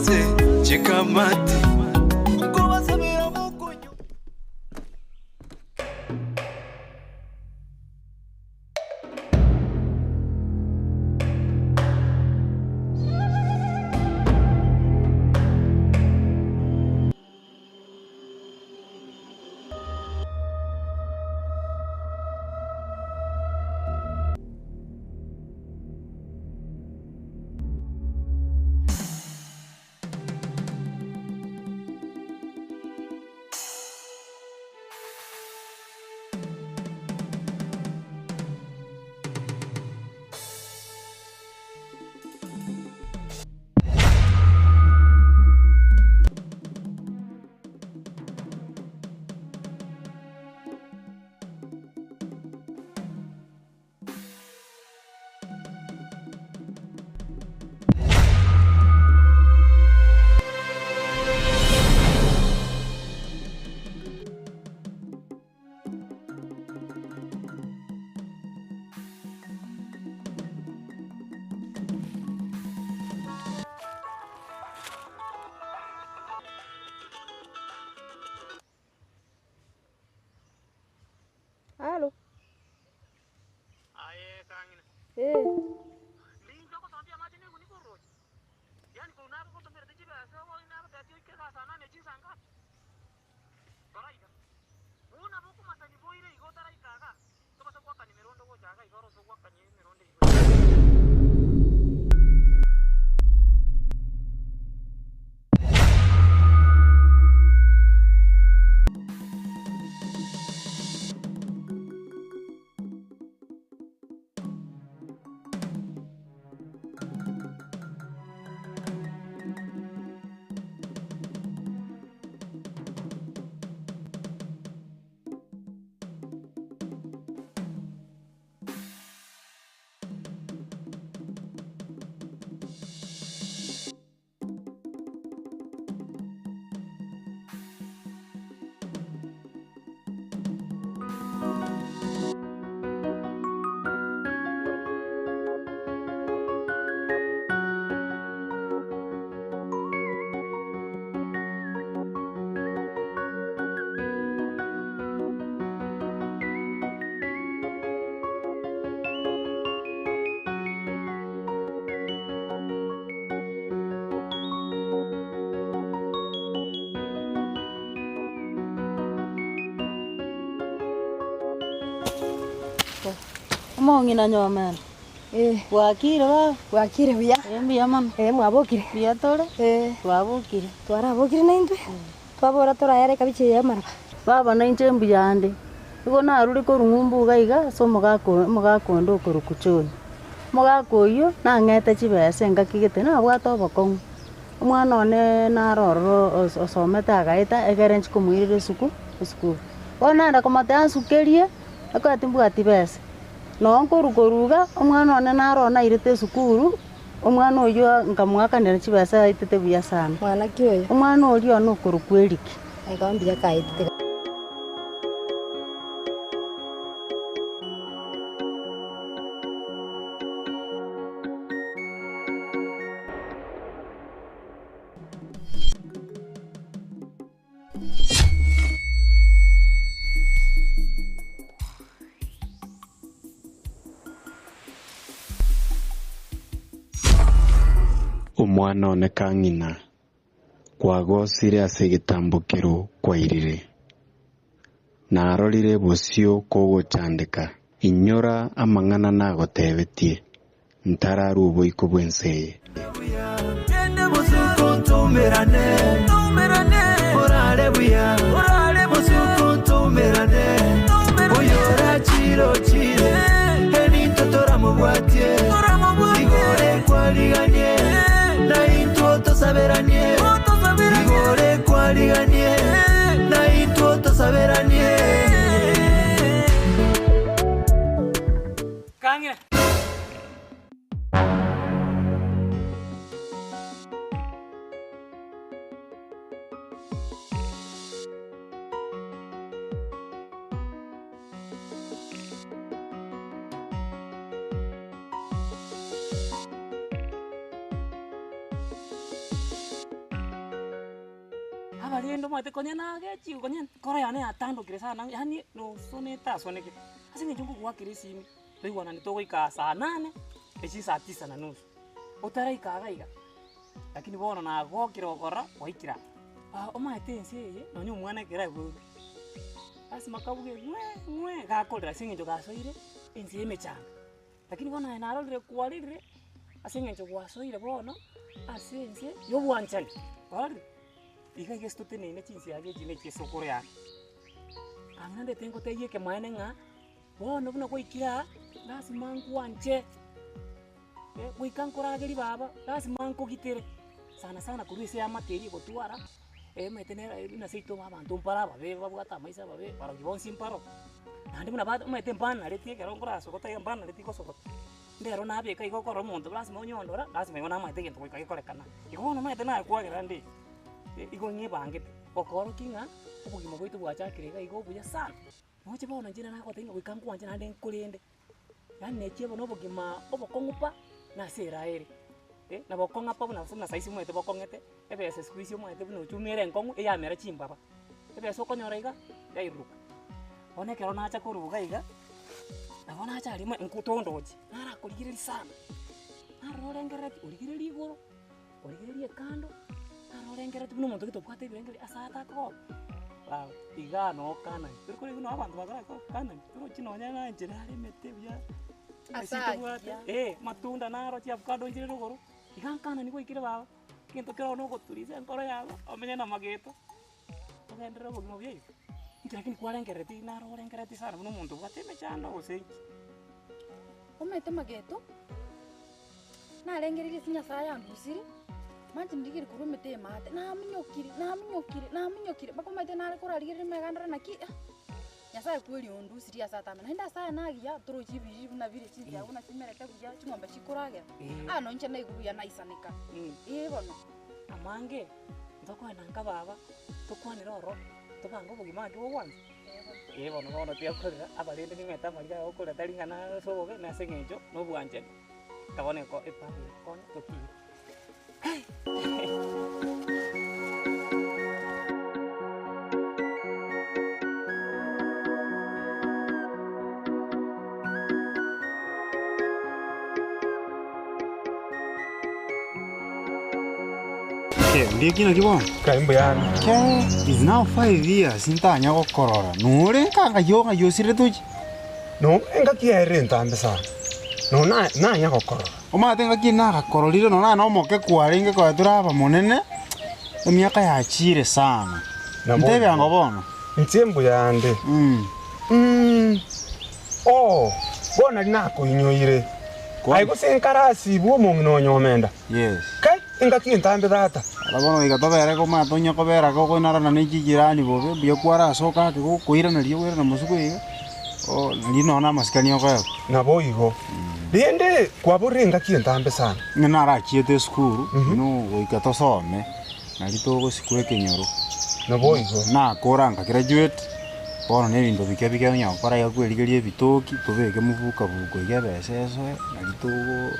ase chikamati. Nkobasabera mokonyo. Alo. Eh. Omong'ina nyomera. Eh. Bwakire baba? Bwakire buya. Eh, mbuya mono. Eh, mwabokire? Mbuya tore. Eh. Twabokire. Twarabokire naintwe. Twabora torayare ekabichi eye y'amaraba. Baba nainche mbuya ande. Igo narure korwa ng'umbu iga iga ase omogaka oyo omogaka onde okorokwa John. Omogaka oyio nang'ete chibesa engaki gete nabwate obokong'u. Omwana one naro ororo osomete agaeta egere nchi komoirera esuku esukuru. Bono naenda komotebia nsukerie, ekero timbwati besa. Noo nkorwa korwa iga, omwana one naro one nairete esukuru, omwana oyio nkamoakanera chibesa aetete buya sana. Mwana ki oyo? Omwana oria one okorokwa Eric. Igo mbuya kaetete. Omwana one kang'ina, kwagosire ase egetambokero kwairire. Narorire bosio kogochandeka, inyora amang'ana nagotebetie, ntararua oboiko bw'ense eye. Abarende omanyete konya nagechigwe konya enkoro yane yatandokire sana yaani nosonete asoneke, ase eng'encho nkogoakera esimi, toigwanane togoika saa nane, echi saa tisa na nusu, otaraika iga iga, lakini bono nagokire gokora gwaikire aa. Omanyete ense eye, nonye omwana ekero aiboirwe, lasima kabuge ng'we ng'we gakorera ase eng'encho gasoire ense ya emechando. Lakini bono aye narorire kwarerire ase eng'encho gwasoire bono ase ense ya obwanchani, kwarorire? Iga iga ase toteneine chinsiaga echi na echi esokoro yane. Ang'e ndete ngotebie ekemaene ng'a, bono buna gwaikire aa, lasima nkwanche, goika nkoragerie baba, lasima nkogitere, sana sana korwa ase eamate eria egotwara, omanyete nere buna seito abanto mbare ababe babwate amaiso amabe, barobwo bonsi mbaro. Naende buna ba omanyete mbanareti ekero nkorasogota iga mbanareti gosogota, ndero nabeka igo okora omonto lasima onyondora, lasima igo namanyete egento goika gekorekana. Igo bono omanyete nakwagera nde, igo ng'ebangete, gokoorokia ng'a obogima bwaito bwachakire iga iga obuya sana. Noche bono inche nagotebia ng'a goika nkwanche naende nkorende, yaani nechie bono obogima obokong'u pa, nase eraha ere, nabo okong'a pa buna buna saisi omanyete bokong'ete, ebesa siku hizi omanyete buna uchumi ere enkong'u, eyamera chimbaba, ebesa okonyora iga, yairuruka. Bono ekero nacha korwa iga iga, nabo nacha aria ma nkotondochi, narakorigereria sana, narora orengereretie, origererie igoro, origererie kando, narora orengereretie buna omonto gete obwate ebirengererio ase atakoba, baba igaa noo Kanani, tori korwa noo abanto bakora Kanani, torochi nonye na enchera aremete buya, Ase ase tobwate, agiya. eh, amatunda naro chiavocado nchire rogoro, iga Kanani gwaikire baba, egento kere ororo nogotuliza enkoro yago, omenye na mageto. Ogenderere obogima buya iga, inki lakini kwarengerereti naro orengerereti sana buna omonto obwate emechando gose inki? Omanyete mageto, narengereire ase Nyasaye andusire, manche ndigere korwa emete emate, naminyokire, naminyokire, naminyokire, mpaka omanyete nare korarigereria magega ndore naki ah, Nyasaye kweri ondusirie ase atambe. Naende ase aya nagiya, torochi ebiriri buna bire chinsiaga buna chimerete buya, ching'ombe chikoragera, aa nonye inche naigwa buya naisaneka, ee bono. Amange. Ntokogenda nka baba, tokwanere ororo, tobange obogima ng'aki bogwancha. Ee bono bono tiakorera, abarende nimanyete amariga aya okorera tari ng'a nase obobe, nase eng'encho na obwanchani. Eka bono eko epango egokonya totige. Kai. Ndieki naki bono? Kai mbuya Ke is now 5 years ntanya gokorora nore nkangayia ng'ai osirete ochi. No engaki yaerire entambe sana no na nanya gokorora. Omanyete engaki nagakororire nonya na omoke kwarenge konya toraba monene emiaka yachiire sana. Nabo Ntebia ango bono. Inche mbuya ande. Mm. Oo, bono nari nakoinyoire. Aye gose nkarasibwe omong'ina onyomenda. Yes. Kai, engaki entambe tata. Aro bono goika tobere komanya tonya kobera gokoinarana ne chijirani bobe, mbuya kwarasoka ake gokoiraneria oirane mosuko iga, oo nari nonya na amasikani okoegwa. Naboigo. Rende kwaborire engaki entambe sana. Ng'a narachiete esukuru, no goika tosome, nari togosikwa ekenyoro. Naboigo. Nakora nka graduate, bono na ebinto bike bike onya gokora iga kwerigeria ebitoki, tobeke mobuka buko iga ebesa esoe, nari togo.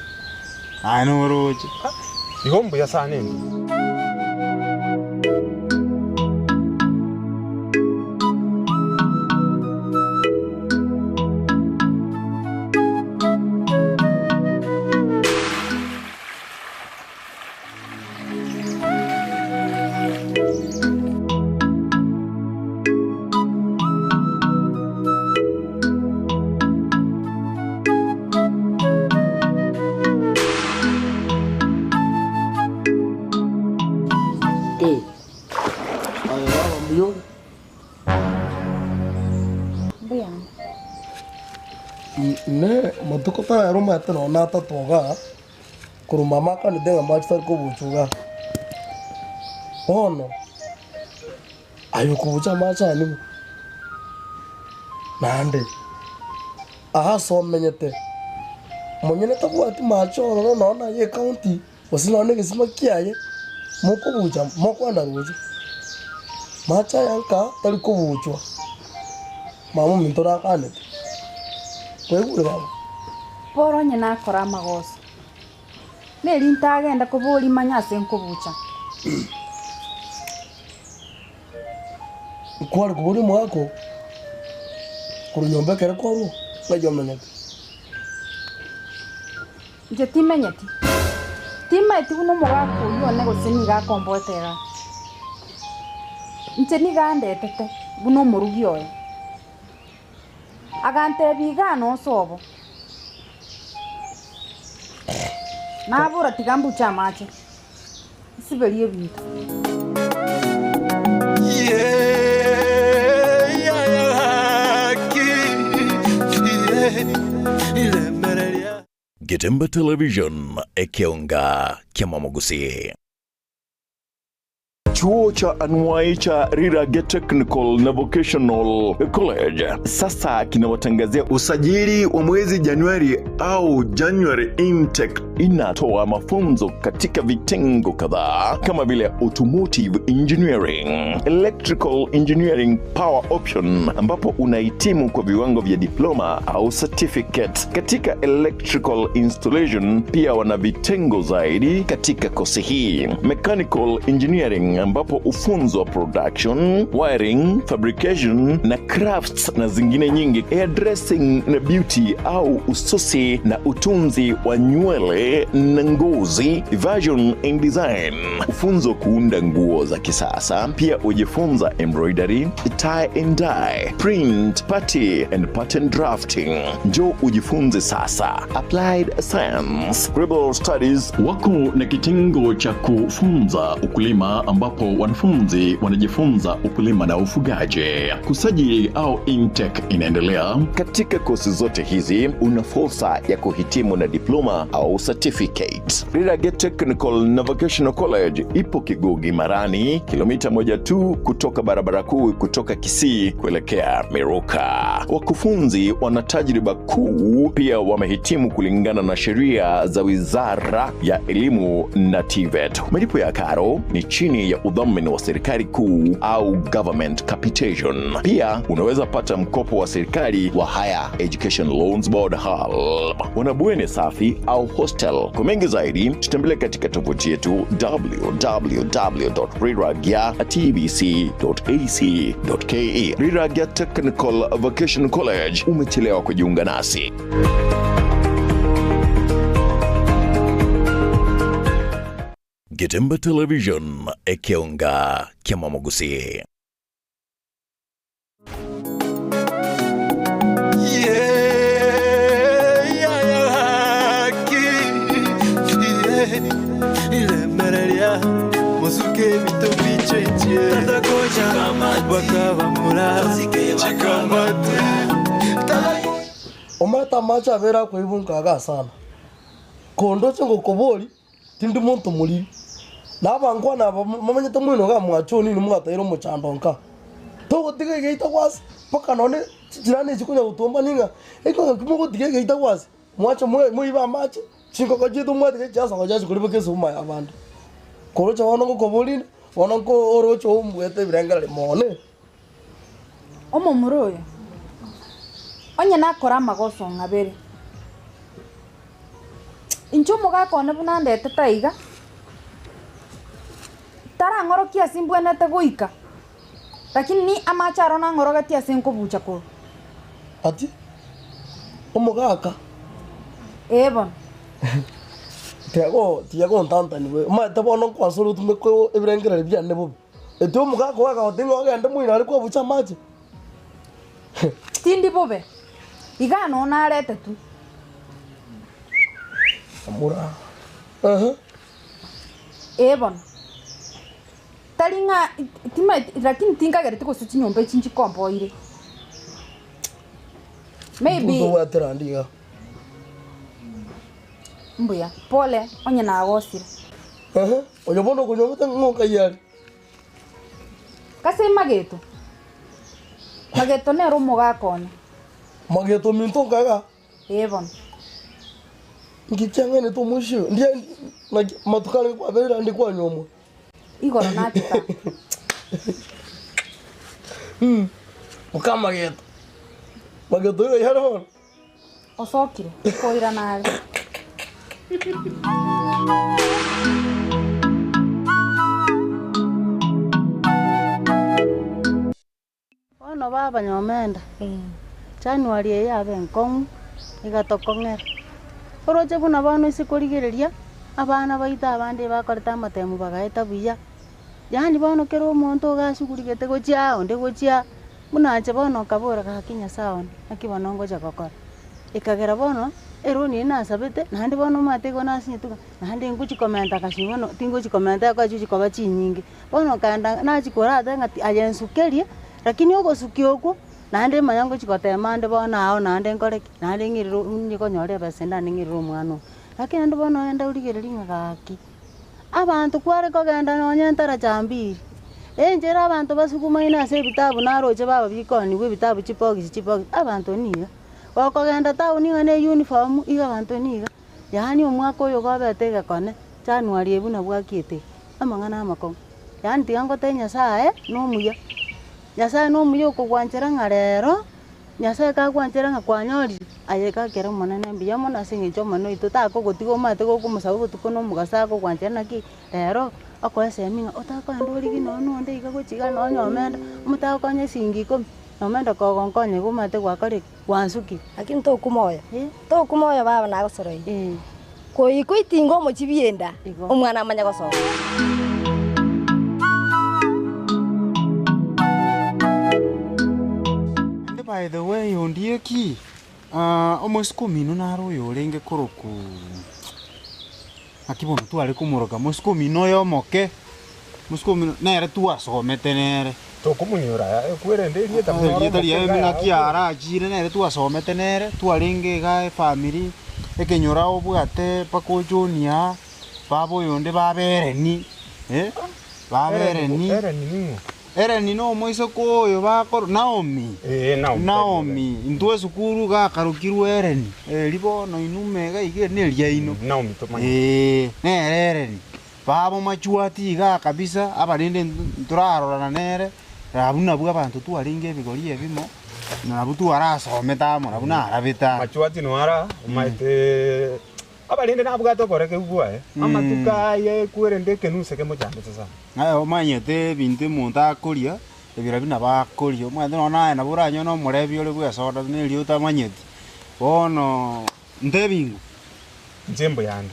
Aye noroche. Igo mbuya sana inde. Eh, aye baba mbuya ore? Mbuya ande. Inee, amatuko tararwa omanyete nonya na atato igaa, korwa mama akanete ng'a mache tari kobucha igaa. Bono, aye okobucha amache aya nigo, naende aa ase omenyete, monyene tabwati mache ororo nonya na aye ecounty, gose nonya na egesima kiaye, mokobucha mokoenda roche, mache aya nka tari kobuchwa, mama ominto nakanete, kwaigure baba? Bono onye nakora amagoso, neri ntagenda koboria manye ase nkobucha. Nkware koboria omogaka oo korwa nyomba ekero kwarwa oo, ng'ai omenyete? Inche timenyeti. Timaeti buna omogaka oyio one gose nigo akomboete iga. Inche nigo andetete buna omorugi oye. Agantebia igaa nonsi obo. Nabora tiga mbuche amache, nsiberie ebinto. Getembe Television, ekeonga ki'amamogusii. Chuo cha anuai cha Rirage Technical na Vocational College sasa kinawatangazia usajili wa mwezi Januari au January intake. Inatoa mafunzo katika vitengo kadhaa kama vile automotive engineering, electrical engineering power option, ambapo unahitimu kwa viwango vya diploma au certificate katika electrical installation. Pia wana vitengo zaidi katika kosi hii, mechanical engineering, ambapo hufunzwa production, wiring, fabrication na crafts na zingine nyingi, hairdressing na beauty au ususi na utunzi wa nywele na ngozi, fashion and design, hufunzwa kuunda nguo za kisasa. Pia hujifunza embroidery, tie and dye, print, party and pattern drafting. Njoo ujifunze sasa. Applied Science, Global Studies wako na kitengo cha kufunza ukulima ambapo wanafunzi wanajifunza ukulima na ufugaji. Kusajili au intake inaendelea. Katika kosi zote hizi una fursa ya kuhitimu na diploma au certificate. Rirage Technical na Vocational College ipo Kigugi Marani, kilomita moja tu kutoka barabara kuu kutoka Kisii kuelekea Miruka. Wakufunzi wana tajriba kuu, pia wamehitimu kulingana na sheria za Wizara ya Elimu na TVET. Malipo ya karo ni chini ya udhamini wa serikali kuu au government capitation. Pia unaweza pata mkopo wa serikali wa Higher Education Loans Board HELB. Wana bweni safi au hostel. Kwa mengi zaidi tutembelee katika tovuti yetu www.riragya.tbc.ac.ke. Riragya Technical Vocational College, umechelewa kujiunga nasi. Getembe Television, ekeonga kiamamogusi. Omanyete amache abere akoibwa nkagaa sana, kondoche ngokobori Tindi monto moriri, na abankwana aba momanyete moino iga mwacha onini mwataire omochando nka. Togotiga egeita gwase mpaka nonye chichirani echi konya gotuomania ng'a ekero ng'aki mogotiga egeita gwase, mwacha moibe amache, chingoko chiaito mwatiga chiasoka chiachi koria mpaka esuguma y'abande. Koroche bono ngokoboria bono nko oroche ombuete ebirengererio mono. Omomura oyo, onye nakora amagoso ng'abere, inche omogaka one buna andetete aiga, tarang'orokie ase mbwenerete goika, lakini amache aro nang'orogetie ase nkobucha korwa. Ati, Omogaka. Ee bono. Tiago tiago ntantani we, omanyete bono nkwansore otumeke ebirengererio biane bobe. Eti omogaka oye akagotebia ng'a ogende moino aria kwabucha amache. Tindi bobe, igaa noo naretetwe. Amura. Ehe. Ee bono. Tari ng'a timaeti lakini tinkagereti gose chinyomba echi nchikomboire. Maybe. Ntobwate randi igaa. Mbuya. Pole onye nagosire. Ehe. Oyo bono okonyomete ng'o nkai are? Kase mageto. Mageto nere omogaka one. Mageto ominto nkaga? Ee bono. Nki kiang'ainete omoisia oyo? Ndiaye naki amatuko arenge kwaberire ande kwanyomwa? Igoro nachete aa. Moka Mageto. Mageto oyo ngai are bono? Osokire, koirana are. baba nyomenda, January eye yabe enkong'u, igatokong'era. Oroche buna bono ase korigereria, abana baito abande ebakorete amatemu bagaeta buya, yaani bono kera omonto iga asugurigete gochia aa onde gochia aa, buna inche bono nkabora gaki Nyasaye one, naki bono ngocha gokora. Ekagera bono, eroni eye nasabete, naende bono omanyete igo nasinyetwe ng'a naende ngochi komenta gasi bono tingochi komenta ekoechi chikoba chinyinge. Bono nkaenda nachia korata ng'a aye nsukerie, lakini ogosukia okwo, naende manya ngochi gotema ande bono ao naende nkore ki? Naende ng'irere onye konyora ebesa ende naende ng'irere omwana oyo. Lakini naende bono ogende origereria ng'a gaki, abanto kware kogenda nonye ntaracha mbiri, enchera abanto basugumaine ase ebitabu naroche baba bikoniwa ebitabu chibogisi chibogisi, abanto niga. Gokogenda town ng'a na eyuniform, iga abanto niga. Yaani omwaka oyo gobete egekone, January eye buna bwakiete iga, amang'ana amakong'u. Yaani tiga ngotebie Nyasaye nomuya, Nyasaye nomuya okogwanchera ng'a rero, Nyasaye kagwanchera ng'a kwanyorire, aye gakera omonene mbuya mono ase eng'encho omonene oito takogotiga omanyete gokomosaba obotuko na omogaso akogwanchera naki rero, okoe esemi ng'a otakogenda origie nonye na onde iga gochia iga nonye omenda, omotagokonya eshingi ikomi, nomenda kogonkonya igo omanyete gwakora ki? Gwansukia. Lakini tokuma oyo, tokuma oyo baba nagosoroire. Koikwa itinga omochie bienda, omwana amanye gosoka. Naende by the way Ondieki, omosike omino nare oyo orenge korokwa naki bono tware komoroka mosike omino oyo omoke, mosike omino nere twasomete nere. Tokomonyora aya ekwerende erieta buna ore Erieta riaye omoke ng'aki iga arachire nere twasomete nere, twarenge iga efamiri, ekenyoro obwate mpaka ojoinie aa, baba oyonde baba Ereni, eh, baba Ereni. Ereni ning'o? Ereni na omoiseke oyo bakoro Naomi, Ee, Naomi, Naomi, intwe esukuru iga akarokirwe Ereni, eri bono inwe iga iga eri neriaino. Naomi tomanyete. Ee, nere Ereni. Baba omachwati igaa kabisa, abarende ntorarorana nere, abwo nabwo abanto twarenge ebigori ebimo, nabwo twarasomete amo, nabwo narabete amo. Machwati noara omaete abarende nabwate oborekeu bwaye, amatuko aye ekwerende ekenusa kemochandete sana. Naye omanyete ebinto omonto akoria, ebirabio nabo akoria, omanyete nonya naye nabo oranyore na omorebi ore bwesoda buna erio otamanyeti, bono ntebi ng'o? Inche mbuyande,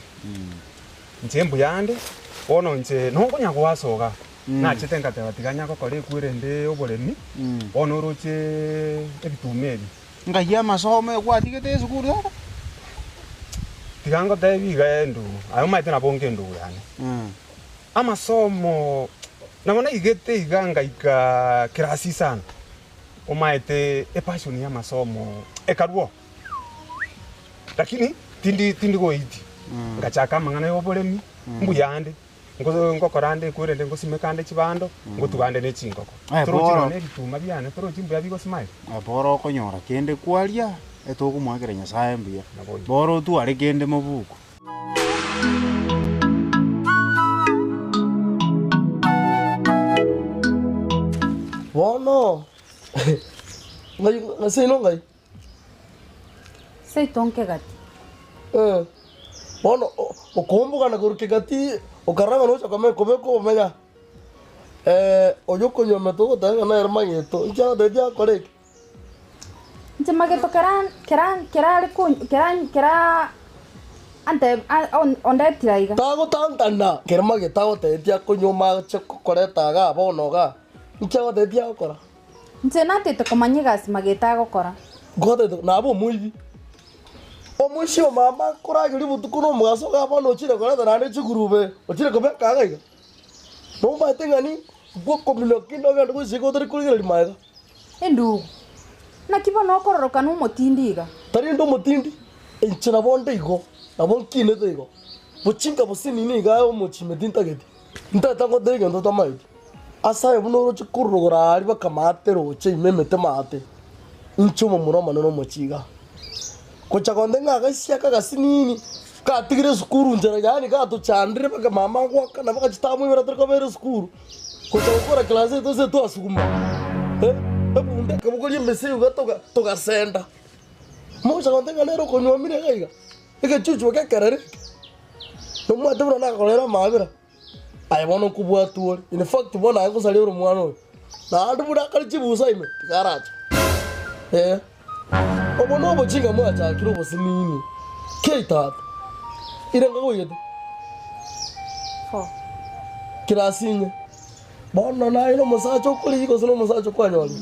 inche mbuyande, bono inche nokonya goasoga, nachete ngateba tiga nyagokora ekwerende oboremi, bono oroche ebituma ebi. Ng'ai amasomo ekwatigete esukuru tata? Tiga ngotebi iga endugu, aye omanyete nabo onge endugu yane. Amasomo nabo naigete iga ngaika class isano, omaete epassion ya amasomo ekarwa oo. Lakini tindi tindi goitia, ngachaka amang'ana ya oboremi, mbuya ande, ngo ngokora ande ekwerende ngosimeka ande chibando, ngotuga ande ne chingoko. Aye Torochi boro. nonye ebituma biane, torochi mbuya bigosimaria. Boro okonyora kende kwaria, etokomoakera Nyasaye mbuya. Nabo igo. Boro otware kende mobuko. Bono, ng'ai ng'ai seino ng'ai? Seito nkegati. Eh, bono okombogana korwa kegati okarora ng'a nocha kome kobeka obomenya oyo okonyomete ogoteba ng'a nere mageto, inki agotebi akore eke? Inche mageto kera kera kerare ko kera kera ante ondetire aiga. Tagotantana kere mageto agotebetie akonywa ache kokoreta igaa bono igaa, inki agotebetie agokora? Inche natete komanya egasi mageto agokora. Ngotete nabe omoibi. Omoisia o mama akorageria obotuko na omogaso iga bono ochire koreta naende chigurube, ochire kobeka iga iga. Nomanyete ng'a ni ngokomina kende ogende goisiga otari korigereria magega. Endugu, naki bono okororokana omotindi iga? Tari inde omotindi, inche nabo nde igo, nabo nkinete igo. Bochinka bosinini iga omochie tintageti. Ntagete ngotebie egento otamaeti. Ase aye buna oroche korwa rogoro aaria bakamaate roche ime emete maate, inche omomura omonene omochie igaa. Gocha konde ng'a agasiaka agasinini, katigire esukuru nchera yaani gatochandire mpaka mama agoakana mpaka chitamoibera tore kobera esukuru, gocha gokora class yaito ase twasuguma, eh, ebunda ekabogoria emese iga toga togasenda. Mogocha konde ng'a nere okonywomire iga iga, egechuchu eke ekerere eke, nomwate buna nakorera amaabera. Aye bono nkobwatwa ore. In fact bono aye nkosaria ore omwana oyo. Naende buna akare chibusa ime, tigaracha. Ee. Obo nobochinga mwachakire obosinini. Ki tata? Ire nkagoigete? Kirasinye. Bono naye nomosacha okorigia gose nomosacha okwanyorire?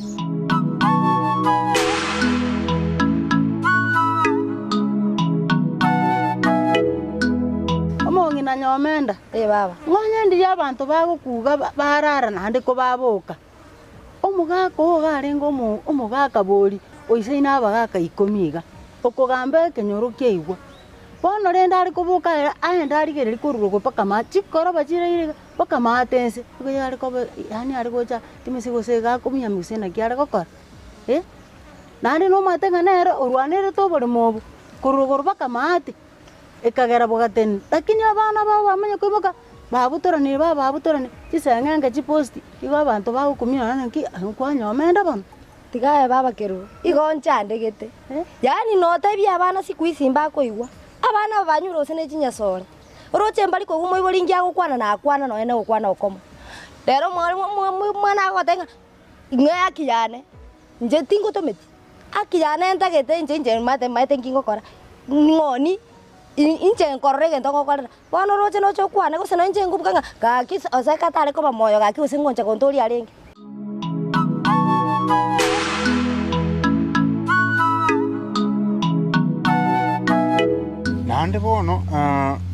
Omong'ina nyomenda, ng'onye ndiria abanto bagokuga barara naende kobaboka. Omogaka oo iga arenge omogaka bori oisaine abagaka ikomi iga, okogamba ekenyoro kiaigwa. Bono rende are koboka ere aende arigererie korwa rogoro mpaka amache, chikoroba chiraire iga mpaka amaate ense, nigo yare koba yaani are gocha timesi gose iga akomiamia gose naki are gokora eh. Naende nomanyete ng'a nere orwanerete oboremo obo korwa rogoro mpaka amaate. Ekagera bogatenena. Lakini abana babo bamanya koimoka, babutoranire bababutorania chiseng'enge chiposti, igo abanto bagokumia nonya naki aye kwanyomende bono. Tiga aye baba kerubo, igo nchandegete. Yaani notebie abana siku hizi mbakoigwa. Abana aba banyure gose ne chinyasore. Oroche mbari koigwa omoibori inki agokwana nakwana nonya na ogokwana okomo. Rero omwana agogotebia ng'a ing'e haki yane, inche tingotometi. Haki yane ntagete inche inche maete maete nki ngokora, ng'oni inche nkorora egento ngokorera. Bono oroche noche okwane gose nonye inche nkobuka ng'a gaki ase ekatare koba moyo gaki gose ngocha gontoria arenge. Naende bono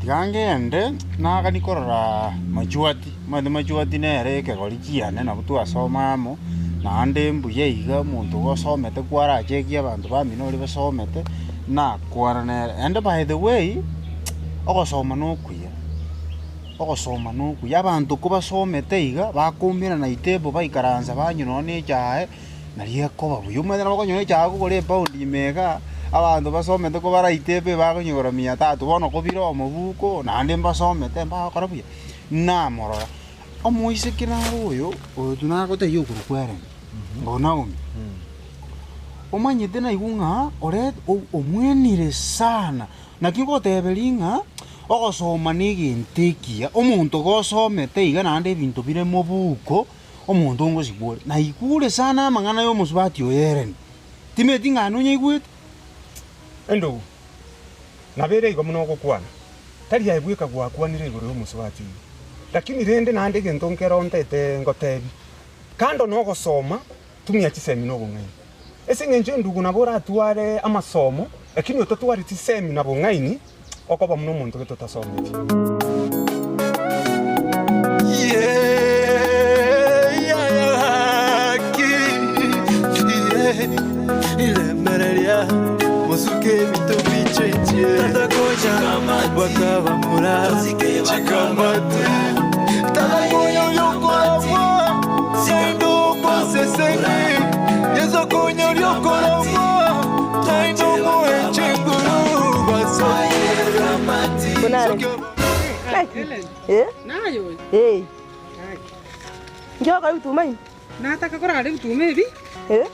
tiga ngende nagani korora machuati, omanyete machuati nere ekegori kiane nabo twasoma amo. Naende mbuya iga omonto ogosomete kwarachekia abanto bamino oria basomete, nakwana nere. Naende by the way, ogosoma nokuya, ogosoma nokuya, abanto kobasomete iga, bakoumerana etabe baikaransa banywa nonye na echae, nario ekoba buya. Omanyete nabo okonyora echae okogora epaundi ime igaa, abanto basomete kobaraite ebe bakonyegora mia tatu, bono kobire omobuko, naende mbasomete mbagokora buya, namorora. Omoiseke naro oyo, oyo tunagotebia okorokwa Ellen, o Naomi, omanyete naigwe ng'a ore omwenire sana, naki ngoteberia ng'a ogosoma na egento ekiya, omonto gosomete iga naende ebinto bire mobuko, omonto ngosikwa ore. Naigure sana amang'ana ya omosubati oyo Ellen, timeti ng'a nonyaigwete? Endugu, nabo ere igo buna ogokwana, tari aye bweka gwakwanire igoro y'omosubati oyio. Lakini rende naende egento nkero ntete ngotebi, kando nogosoma, tumia chisemi na obong'aini. Ase eng'encho endugu nabo oratware amasomo, lakini otatwari chisemi na bong'aini, okoba buna omonto gete otasometi. Nataka korara ebituma ebi,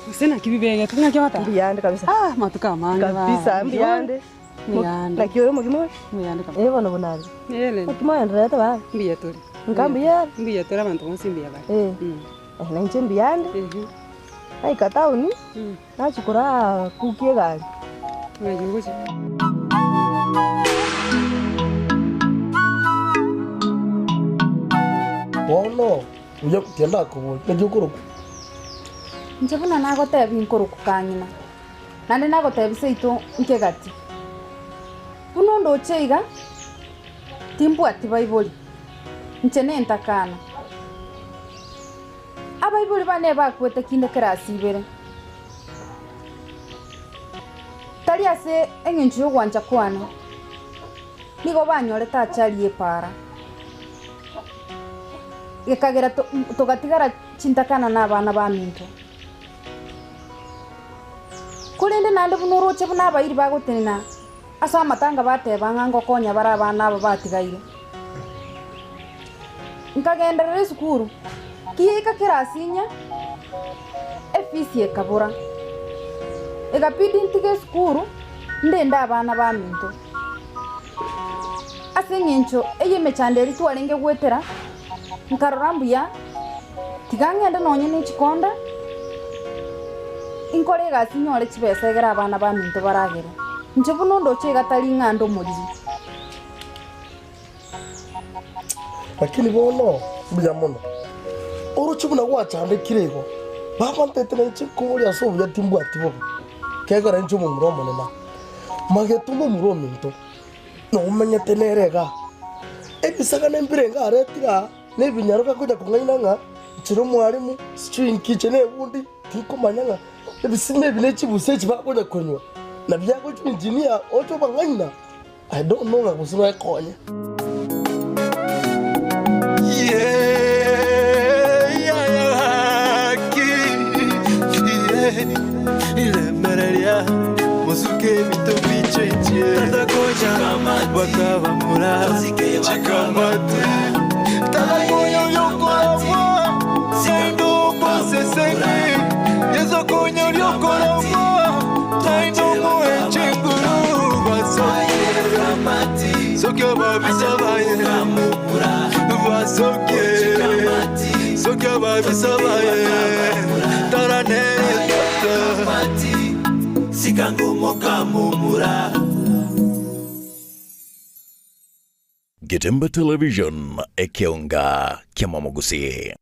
gose naki bibegete, naki ogoteba? Mbuyande kabisa. Ah, amatuko amange baba. Kabisa, mbuyande. Mbuyande. Naki ore omogima ore? Mbuyande kabisa. Eh bono buna are. Ere. Naki moendererete baba? Mbuya tore. Nka mbuya are? Mbuya tore abanto bonsi mbuya bare. Eh. Eh, na inche mbuyande. Naika town, nachia koraa kuki egari. Ng'ai ogochia? Bono buya tiga ndakoborie, naki okorokwa? Inche buna nagotebia nkorokwa kang'ina, naende nagotebia seito nkegati. Buna ondoche iga, timbwati baibori, inche nentakana. Abaibori bane bakwete kinde kerasi ibere, tari ase engencho y'ogwancha kwane, nigo banyorete achari y'epaara, gekagera togatigara chintakana na abana baminto. Korende naende buna oroche buna abairi bagotenena ase amatanga bateba ng'a ngokonya bare abana aba batigaire. Nkagenderera esukuru, kiyaika kerasi inye, efisi ekabora. Egabidi ntige esukuru, ndende abana baminto. Ase eng'encho ey'emechando eria twarenge goetera, nkarora mbuya. Tiga ng'ende nonye ne chikonda, inkore egasi nyore chibesa egere abana baminto baragere. Inche buna ondoche iga tari ng'a nde omoriri. Lakini bono mbuya mono, oroche buna gwachandekire igo, baba ntete nainche nkoboria ase obuya timbwati bobe, kegera inche omomura omonene aa. Magete omomura ominto, nomenyete nere igaa. Ebisagane mbire iga aria tiga na ebinyaro gakonya kong'aina ng'a inche nomwalimu, sijui inki inche nebundi, tinkomanya ng'a ebisima ebi ne chibusa echi bakonya konywa, nabio agochia engineer oche obang'aina. I don't know ng'a gose noekonye. Getembe Television, ekeonga ki'amamogusii.